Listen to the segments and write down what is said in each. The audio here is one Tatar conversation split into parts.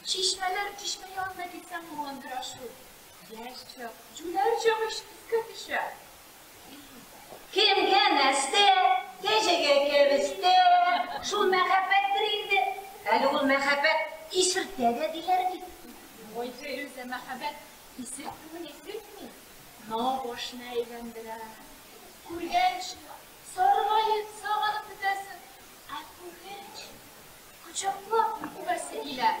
Чишмәләр, чишмә янына китсәң моңландыра шул. Яшь чак, җүләр чак ич искә төшә. Кемгә нәрсә, кәҗәгә кәбестә, шул мәхәббәттер инде. Әле ул мәхәббәт исертә дә диләр бит. Ой, Фәйрүзә, мәхәббәт исертүен исертми, но башны әйләндерә. Күргәнче, саргаеп, сагынып бетәсең, ә күргәч, кочаклап үбәсе килә.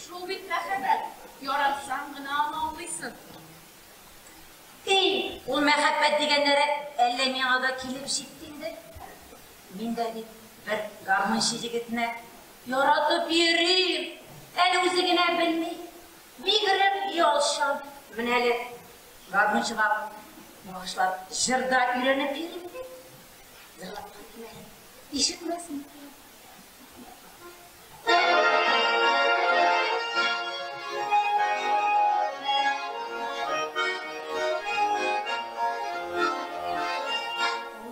Шул бит мәхәббәт, яратсаң гына аны аңлыйсың. Эй, ул мәхәббәт дигәннәре әллә миңа да килеп җитте инде. Мин дә бит бер гармунчы егетне яратып йөрим. Әле үзе генә белми. Бигрәк оялчан. Менә әле гармунчыга багышлап җыр да өйрәнеп йөрим бит. Җырлап кайтыйм әле. Ишетмәс микән?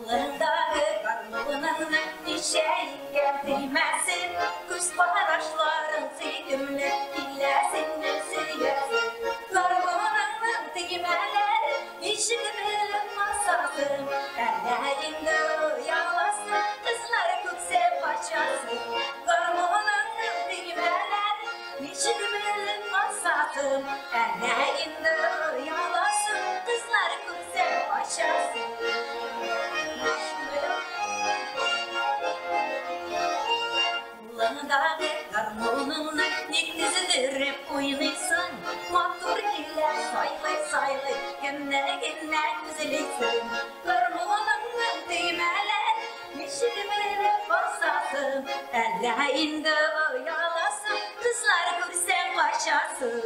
Кулыңдагы гармуныңның ничә икән төймәсе, күз карашларың сөйкемле, килә сине сөясе. Гармуныңның төймәләре ничек белеп басасың, әллә инде ояласың, кызлар күксә качасың. Гармуныңның төймәләре ничек белеп басасың, әллә инде ояласың, кызлар күрсә качасың. Кулыңдагы гармуныңны ник тездереп уйныйсың? Матур көйләр сайлый-сайлый, кемне генә күзлисең? Гармуныңның төймәләре ничек белеп басасың? Әллә инде ояласың, кызлар күрсәң качасың.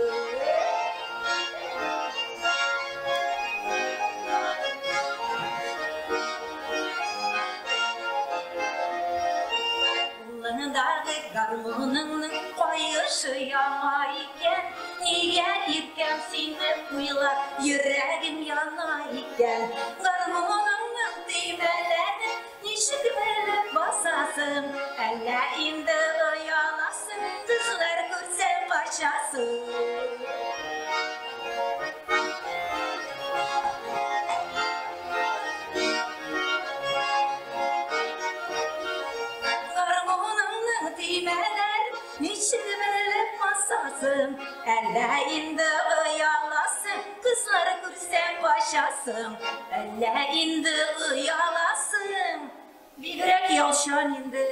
Кулыңдагы гармуныңның каешы яңа икән, нигә иркәм сине уйлап йөрәгем яна икән? Гармуныңның төймәләрен ничек белеп басасың? Әллә инде ояласың, кызлар күрсәң качасың. Гармуныңның төймәләрен ничек белеп басасың? Әллә инде ояласың, кызлар күрсәң качасың. Әллә инде ояласың, бигрәк ялчан инде,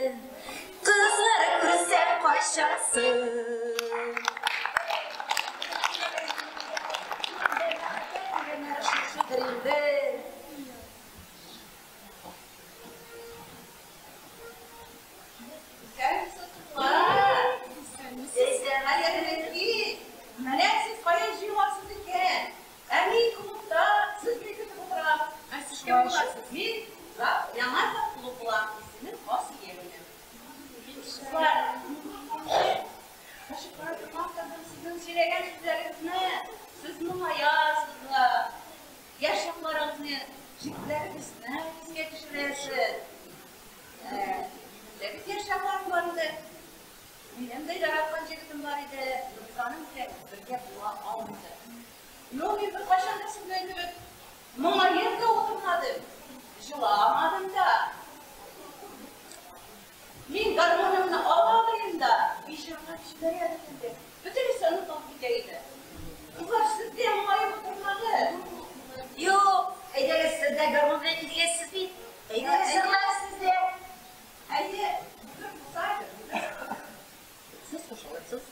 кызлар күрсәң качасың. Шушыдыр инде. Исәнмесез, кызлар! Исәнмесез. Хәерле кич! Менә сез кая җыеласыз икән? Ә мин клубта сезне көтеп утырам. Ә сез кем буласыз? Мин яңа клуб булам. Исемем Асия минем. Кызлар, качып бара торган тордым сезнең сөйләгән сүзләрегезне. Сез моңаясыз да. Яшь чакларыгызны, җегетләрегезне искә төшерәсез. Минем дә бит яшь чакларым бар иде. Минем дә яраткан җегетем бар иде. Но без аның белән бергә була алмадык. Но мин беркайчан да сезнең кебек моңаеп та утырмадым, җыламадым да. Мин гармунымны ала идем да, җырлап җибәрә идем. Бөтенесе онытылып китә иде. Кызлар, сез дә моңаеп утырмагыз. Юк, әйдәгез, сез дә гармун белән килгәнсез бит. Әйдәгез, җырлагыз сез дә. Әйе, бүген булса иде. Сез кушылырсыз.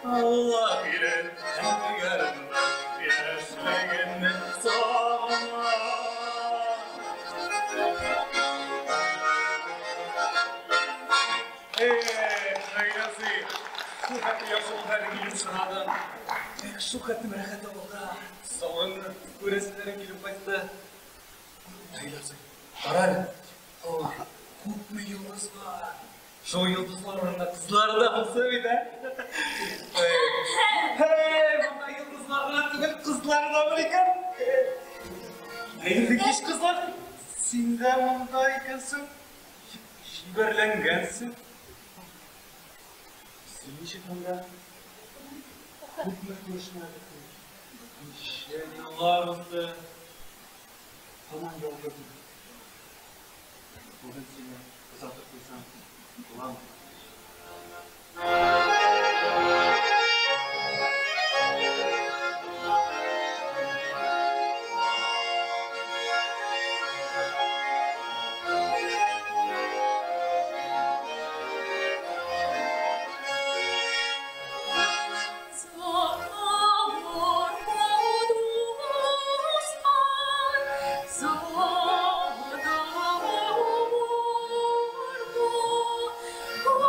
Allah bilir, yaşlığımda sağma. Наиләсе, шул хәтле яхшылыкларны килеп сынадың. Эх, шул хәтле рәхәт авылда. Сагынып, күрәселәрең килеп кайтты. Наиләсе, кара әле. Ой, күпме йолдызлар. Шул йолдызлар урынына кызлар да булса бит, ә? Һей, монда йолдызлар гына түгел, кызлар да бар икән. Хәерле кич, кызлар. Син дә монда икәнсең. Чибәрләнгәнсең. Син ничек монда? Күпме күрешмәдек. Ничә еллар узды. Һаман ялгыз идем. Бүген сине озатып куйсам, буламы? Oh,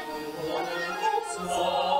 Сагынса.